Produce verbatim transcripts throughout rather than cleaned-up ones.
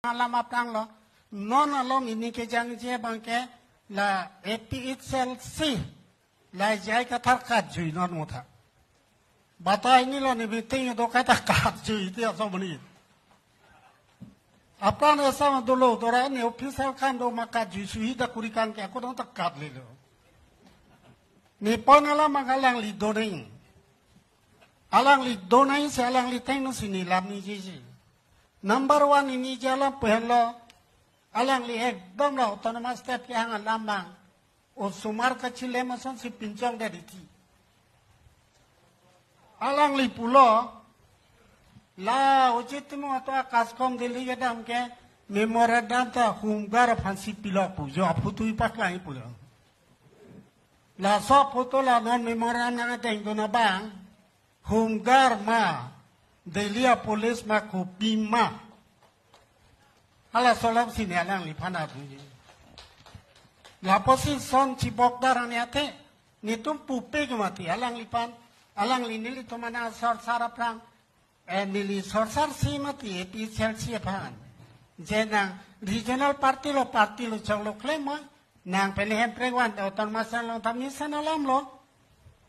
alam aphrang lo. Non along neli kejangje abang ke la A P H L C, la J I Kathar katjui non mutha. Batai neli lo, ne meeting do kata katjui ti aso muni. Aphrang esam dolo dora ne officer kan do ma katjui suhi da kuri kan ke ako dong ta katlelo. Ne pon alam abang alangli donai. Alangli donai si alangli thengno si neli lam ningjeji. Number one, neli ningje alam pen lo, alangli ekdom la autonomous state kehang alam abang osomar kachilem asonsi pinchongdet iti. Alangli pulo, la Ojit Timung atum a-CASCOM Delhi kedam ke memorandum ta Home Guard aphansi pilo pu, jo aphutu ipaklang pulo. Laso aphutu la non memorandum nangdengdun abang, Home Guard ma, Delhi a-police ma, kopi ma, halaso alam si ne alangliphan adu. Lapusi son chibok darang ne athe, netum pupe ke mati alangliphan, alangli nelitum anang sorsar aphrang, eh, neli sorsar si mati A P H L C aphan. Je nang regional party lo, party lo choklo klem ma, nang pele Hemprek van autonomous along tami san alam lo.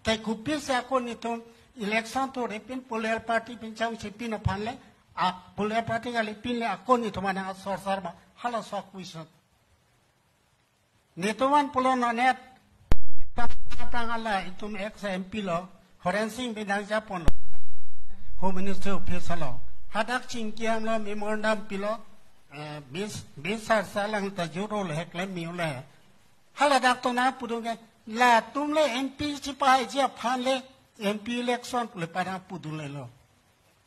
Te kopisi ako netum election thurepin political party pinchong si pin aphan le, a political party kali pin le ako netum anang sorsar ma, halaso question. Netum an pulo non net, tang hala itum ex M P lo, Horen Sing Bey nangjapon lo, Home Ministry office lo. Hadak chingki damlo, memorandum pilo, eh, bis, bis sar salang ta juro le heklem miu le. Hala dak to nangpudun ke, latum le M P chipahaiji aphan le M P election le pada pudun lelo.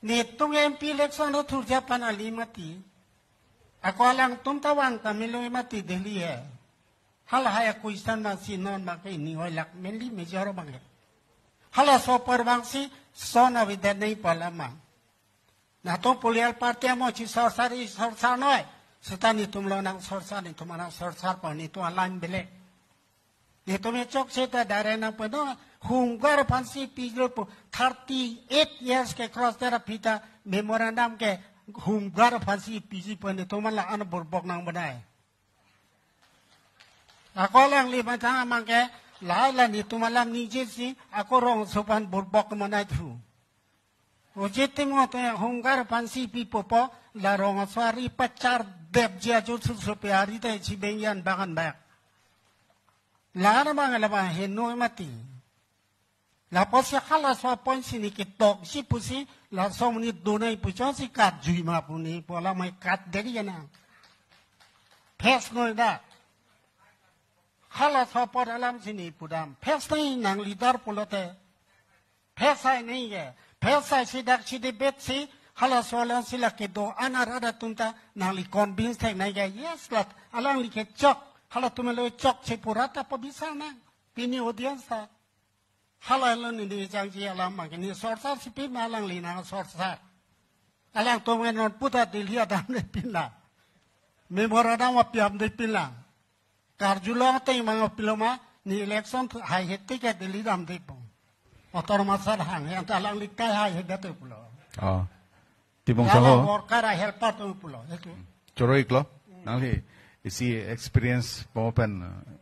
Netum M P election lo thurji aphan kali mati. Ako alangtum ta vang ta melo mati Delhi he. Halahai a-question abang si non abang ke neli hoi lak mainly major abang he. Halaso apor abang si son avedet nangji pu alam abang. Netum political party amo chisorsar, isorsar noi. Seta netum lo nang sorsar, netum anang sorsar pu, netum alang bele. Netum e chokche ta direct nangpeno, Home Guard aphansi pilo pu, thirty eight years ke cross tera pita memorandum ke Home Guard aphansi piji pu, netum la an burbok nang bonai. Ako alangli bantang abang ke, la la netum alam ningje si, ako rongso aphan burbok bonai thu. Ojit Timung te Home Guard aphansi pipo pu, la rongso ari pachar depji ajo susupe ari te chibeng yan bagan bak. La na abang la abang heno mati. Lapusi halaso apon si ne ketokji pusi, laso amonit donai pu chotsi katjui ma pu ne pu alam mai katdet ya nang. Phes noi da. Halaso apor alam si ne pudam. Phes noi nang leader pulote. Phes hai nai ke. Phes hai si dak si debate si, halaso alam si la kedo-an arat atum ta nangli convince thek nai ke. Yes, la alangli kechok. Halatum lo chokche pu rat ta pabisar nang. Pini audience ta. Hala lo neli jangji alam abang ke, ne sorsar si pi ma, alangli nang sorsar. Alangtum non puta Delhi adamde pin la. Memorandum apiamde pin la. Karjulong ateng abang pilo ma, ne election haihe tik ke Delhi damde pu. Autonomous sar hang, yang ta alangli kai haihedet pulo. Oh. Timung Sangho. Worker a-helper atum pulo, itu. Choro-iklo, nangli isi experience pu pen, eh,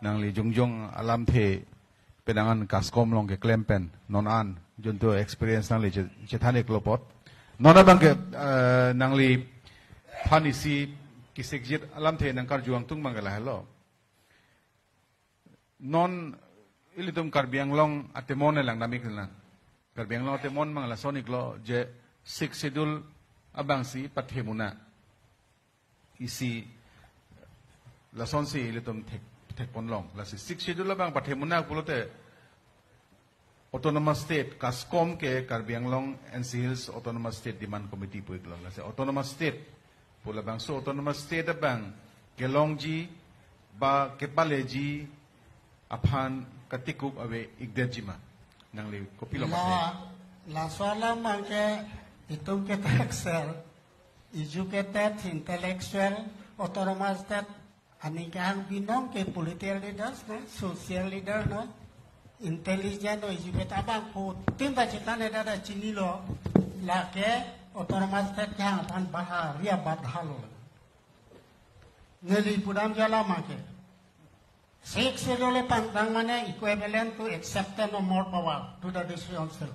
nangli jongjong alamthe penang an CASCOM along keklem pen, non an, juntu experience nangli che-, chethan-iklo apot. Non abang ke, eh, nangliphan isi kesikjit alamthe nangkarju angtung abang ke lahelo. Non ilitum Karbi Anglong atemon lang damik lang. Karbi Anglong atemon abang lason-iklo je Sixth Schedule abang si pathemuna. Isi lasonsi ilitum thek, thekponlong. Lasi Sixth Schedule abang pathemuna pulote Autonomous State, CASCOM ke Karbi Anglong N C Hills Autonomous State Demand Committee pu-iklo. Lasi Autonomous State pu labangso Autonomous State abang kelongji ba kepaleji aphan katikup ave-ikdetji ma? Nangli kopilo mate? La, laso alam abang ke itum ke thekser, educated, intellectual, Autonomous State aning kehang binong ke political leaders no, social leader no, intelligent no, educated abangphutin ta chethan-e dada chinilo, lake Autonomous State kehang aphan bahari abat halo. Neli pudamji alam abangke, Sixth Schedule pangtang mane equivalent to acceptance of more power to the District Council.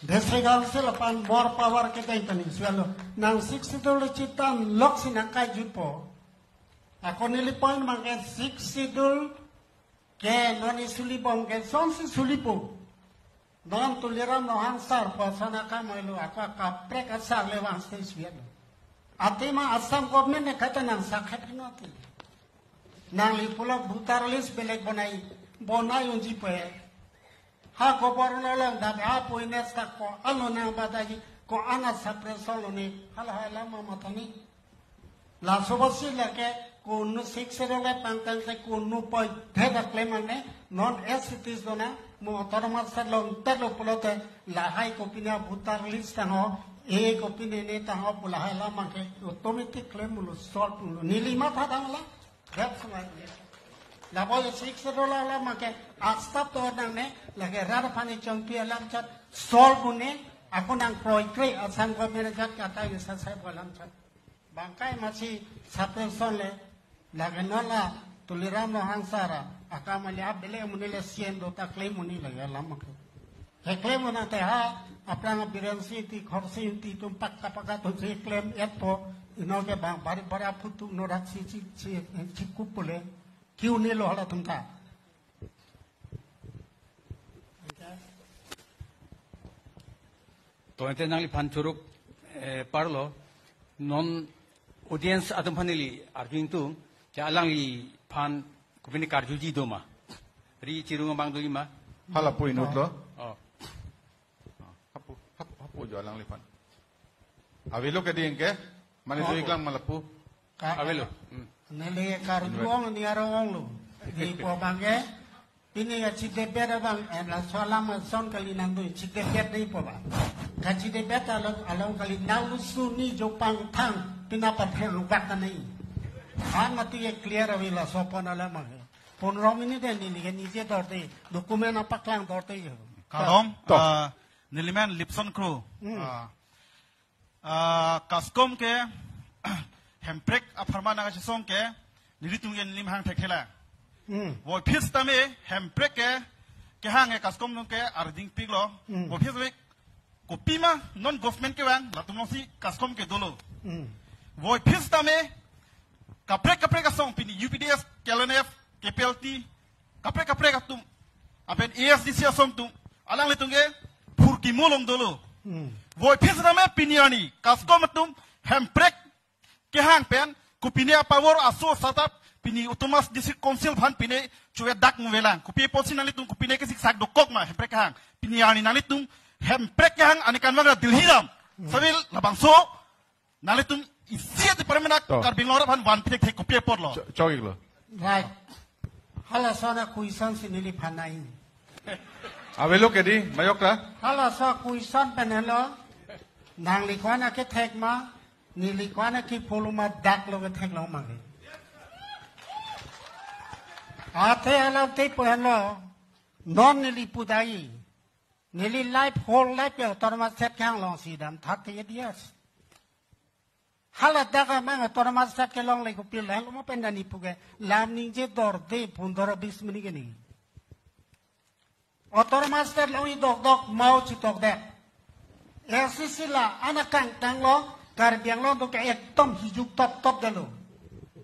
District Council aphan more power kedeng kani suelo. Nang Sixth Schedule chethan lok si nangkaijupo. Ako neli point abangke Sixth Schedule ke non isulipo abangke sonsi sulipo. Non Tuliram Ronghang sar pu ason akam elo, ako kaprek asar le vangsi suelo. Athema Assam government ne kata nang sakhet kino ati. Nangli pulo voter list belek bonai, bonai unji pe. Ha governor along dap ha poines ta ko-an lo nang badaji, ko-an a suppression lo ne, hala hala ma matani. Laso basi lake kunu Sixth Schedule pangtang te kunu poi theda claim ane non as it is dona mo autonomous state along telo pulote lahai kopine voter list tangho e kopine ne tangho pu lahai alam abangke automatic claim lo solve lo neli matha dang la. That's why. Labo Sixth Schedule alam abangke asta to nangne lake rat aphan chongpi alam chat solve ne ako nang kroikre Assam government chat kata ye sa sai alam chat. Bangkai masi suppression le lake non la Tuliram Ronghang sar akam ali abele muni le sien do ta claim muni lake alam abangke. He claim muna te ha aphrang Biren Singh Engti, Khorsing Engti atum pakka pakka atum si claim etpo ino ke bang bari bari aphutu norak si si si si kup pule kiu ne lo hala atum ta. To ente nangliphan choruk eh, parlo non audience atum aphan neli arju ingtung ke alangliphan kopine karjuji doma. Ri chirung abang dojima. Hala pu inut lo. Oh. Hapu, hapu, hapu jo alangliphan. Avelo ke ding ke? Mane Oh. dui klang ma lapu. Ka- Avelo. Hmm. Neli karju ong ni arong ong lo. Dipo abangke. Pini ya chidebet abang, em laso alam ason kali nangdui. Chidebet dipo ba. Kachidebet along, along kali nang lusu ni jopang thang. Pina pathen rubak ka nai. Han mati ye clear avi laso pon alam abang. Pon rong ini deh neli ke nije dorte. Dokumen apaklang dorte yo. Kardom, To. ah, nelimen Lipson Kro. Hmm. Ah, ah, CASCOM ke hemprek apharman nangkachesong ke nelitum ke nelim hang thekthe la. Hmm. Voiphit tame hemprek ke kehang ke CASCOM nung ke arding piklo. Hmm. Voiphit tame kopima non government kevang latum alongsi CASCOM ke dolo. Hmm. Voiphit tame kaprek kaprek asong pini U P D S, K L N F, K P L T, kaprek kaprek atum, apen A S D C asong atum, alanglitum ke phurkimo along dolo. Hmm. Voiphit tame pini arni CASCOM atum hemprek kehang pen kopine a-power aso asatap pini Autonomous District Council aphan pine chuvedak muvelang. Kopi apotsi nanglitum kopine kesiksak dokok ma hemprek kehang. Pini arni nanglitum hemprek kehang ani kanvang ra Delhi dam. Hmm. Sabil labangso nanglitum isi department ak To. Karbi Anglong aphan van pitek thek kopi apotlo. Cho-, chokiklo. Right. Hala ason a-question si neliphan nai. Avelo ke dei, majok ta? Hala ason a-question pen helo. Nangli ko-an akethek ma, neli ko-an akepho lo ma dak lo kethek lo ma ke. Athe alam te pu helo. Non neli pu dai. Neli life, whole life ke autonomous state kehang alongsi dam thirty-eight years. Hala dak amang autonomous state kelongle kopilo, helo ma pen dani pu ke lam ningje dorde pundoro bis mini ke ni. Autonomous state along idok dok mau chitok dek. A C C la ana kangtang lo, Karbi Anglong do ke ekdom hijuk top top dalo.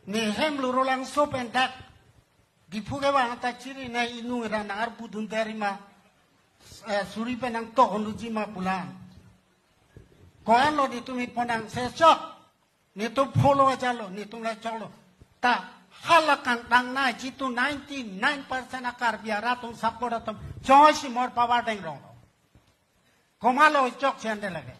Nehem Lurulangso pen dak Diphu kevang ta chiri na inung ra nang arpu dun dari ma, eh, suri pen nangtok unduji ma pulang. Ko-an lo netum iponang sechok. Netum follow aja lo, netum la choklo. Ta hala kangtang na jitu ninety-nine percent a Karbi arat atum support atum. Choi si more power deng rong lo. Komat lo chokche ante lake.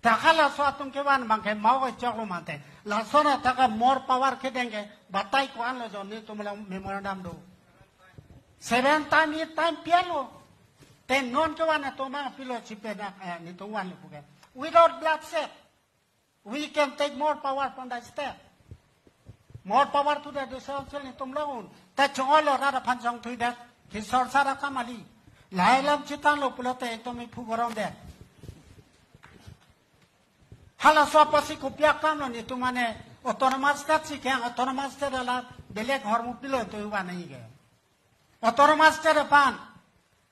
Ta hala aso atum kevan abang ke mau choklo mante. Lason athak a more power kedeng ke batai ko-an lo jo netum la memorandum do. Seven time, eight time pialo. Te non kevan atum ma pilo chipe na, eh, netum van lo pu ke. Without bloodshed. We can take more power from the state. More power to the District Council netum long un. Ta chongol lo rat aphan chongthui det. Kisor sara kamali. Lahai alam chethan lo pulote netum iphu gorong det. Halaso apotsi kopi akam lo netum mane autonomous state si kehang, autonomous state alam belek ahormu pilo tu iwan aike. Autonomous state aphan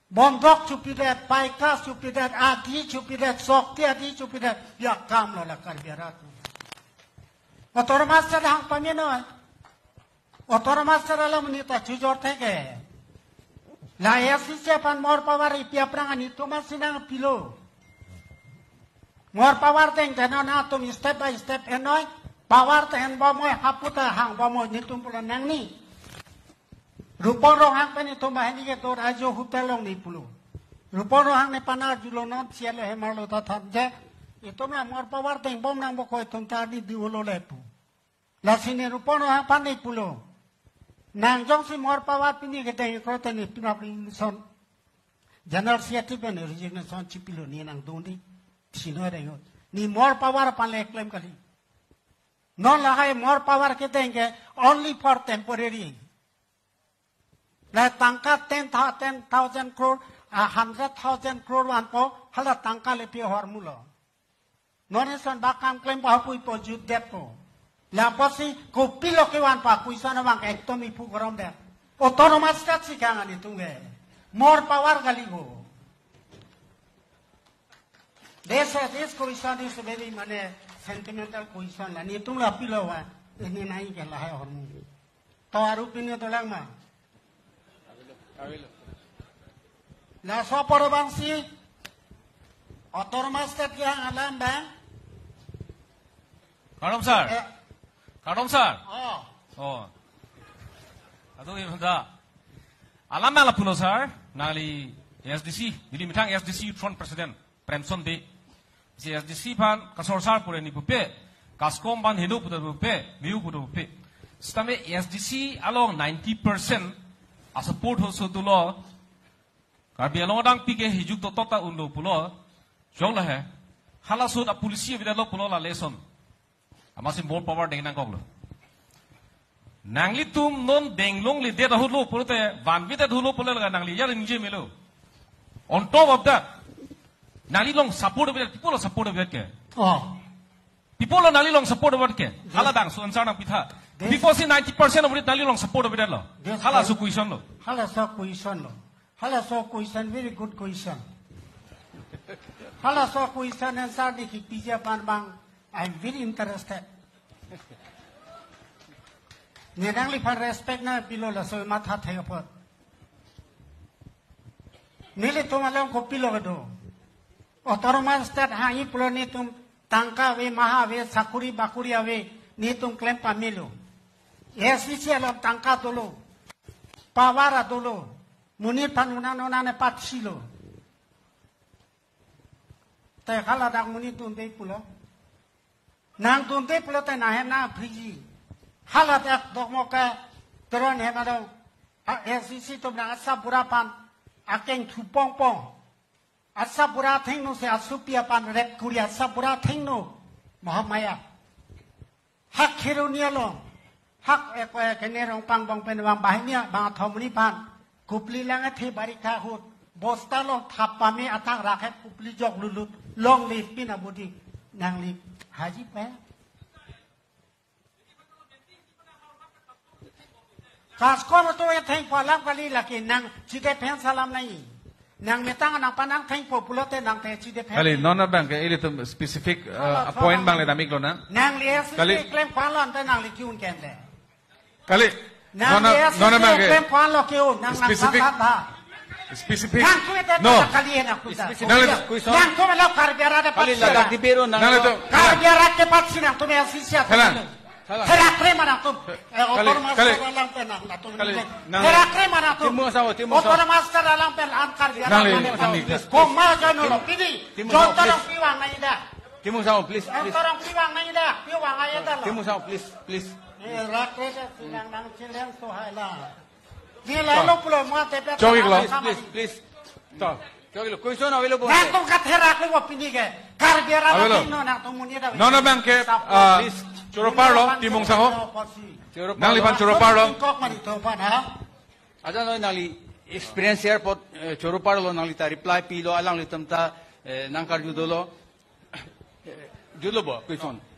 bondok chopidet, paika chopidet, adi chopidet, sokti adi chopidet, ya akam lo la Karbi arat. Autonomous state hang pamenoi. Autonomous state alam neta chojor theke. La ASDC aphan moral power ipi aphrang netum asinang pilo. Moral power deng deno netum step by step enoi. Power ta enbomnoi, hapu ta hangbomnoi, netum pulo nangni. Rupon Ronghang pen netum banghini kedo ajo hotel along ne pulo. Rupon Ronghang ne pana julo non sialo hemar lo ta than je. Netum la moral power dengbom nangpo ko netum ta ni diulo le pu. Lasi ne Rupon Ronghang aphan ne pulo. Nang jongsi moral power pini kedeng krote ne pinap resignation. General Secretary pen resignation chipilo, ne nangdunde. Sino deng. Ne moral power aphan le klem kali. Non lahai moral power kedeng ke only for temporary. La tangka ten thou-, ten thousand crore, a hundred thousand crore vanpo, hala tangka le pi ahormu lo. Non eson bak kam klem pa puipo jutdetpo. La apotsi kopilo kevanpo question abang ekdom ipu gorom det. Autonomous state si kehang netum ke. Moral power kali ko. This, this question is very mane sentimental question la. Netum la pilo va. Ini nai ke lahai ahormu. To aru pini to lang ma. Laso apor abangsi autonomous state kehang alam abang. Kardom sir. Eh. Kardom sir. Oh. Oh. Aduh, ya, bentar. Alam abang lapulo sir. Nangli ASDC, neli methang ASDC Youth Front President Premson Bey. Si ASDC aphan kasorsar pure ne pupe, kaskom aphan heno puta pupe, view puta pupe. Sitame ASDC along ninety percent asupport hoso dolo. Karbi Anglong adang pike hijuk totok ta undo pulo. Jong lahe. Halaso apolicy avedetlo pulo la lesson. Amatsi moral power deng nangkoklo. Nanglitum non deng longledet ahutlo pulote, vanvedet ahutlo pulo laga nangli ya ningje melo. On top of that, nangli along support avedet, people along support avedet ke. Oh. People along nangli along support avedet ke. Yes. Hala dang so answer nangpitha. Yes. People si ninety percent of it nangli along support avedetlo. Yes, halaso sir. Question lo. Halaso question lo. Halaso question, very good question. Halaso question answer ne kipiji aphan abang, I'm very interested. Ne nangliphan respect nangpilo laso matha thek apot. Nelitum along kopilo kedo. Autonomous state hangji pulo netum tangka ave, maha ave, sakuri bakuri ave, netum klem pamelo. ASDC along tangka dolo. Power dolo. Monit aphan unan unan epatsi lo. Te hala dak monit dunde pulo. Nangdunde pulote nanghem nangphriji. Hala dak dokmo ke Teron hem adong. A, ASDC atum nang asap bura aphan akeng thupongpong. Asap bura athengno si asopi aphan rep kuri, asap bura athengno Mahamaya. Hak Kheroni along, hak ek, ek, kene Rongpang bong pen bang banghini bang athom ni aphan, kupli lang athe barikha ahut, bosta along thap pame athak rakhek kupli jok lulut, longle pin abodi, nangli haji pe. Kaskom atum athengpo alam kali, lake nang chidephen alam nai. Nang metang nangphan nangthengpo pulote nangte chidephen. Kali, non abang ke ilitum specific, uh, point abang le damiklo na. Nangli ASDC kali, klemkoklo ante nangli ki-un kente. Kali, nangli non, ASDC non abang ke klemkoklo ki-un, nang specific, nang tha tha. Specific. Nangtum ete no, kali nangtum ta. Specific. Nangli question. Nangtum lo Karbi arat kali, patsi ladak la. Di bero nang nangli lo. Tum. Karbi arat kepatsi nangtum ASDC atum. Kali. Lo. Kali. Therak re ma nangtum. Eh, kali, autonomous kali, state alam pen nang, nangtum kali, nang. Therak re ma nangtum. Timung sao, timung sao. Autonomous state alam pen an Karbi arat nangli, mane nangli. Koma jano lo, pidi. Timung sao, Jontor please. Piwang nai da. Timung sao, please, please. Jontor piwang nai da. Piwang ai da lo. Timung sao, please, please. Eh, rak re da sinang nang chileng so hai la. Ni la lo pulo mo te pe. Chokiklo. Please, please, please. To. Chokiklo. Question avelo bo. Nangtum katherak lo pini ke. Karbi arat avelo. Pino nangtum muni da. Non abang ke, ah, please. Choro parlo, Timung sao. Choro parlo. Nangliphan choro parlo. Kok mari to pa na. Aja no nangli experience airport, eh, choro parlo nangli ta reply pilo alanglitum ta, eh, nangkarju dolo. Julo bo, question.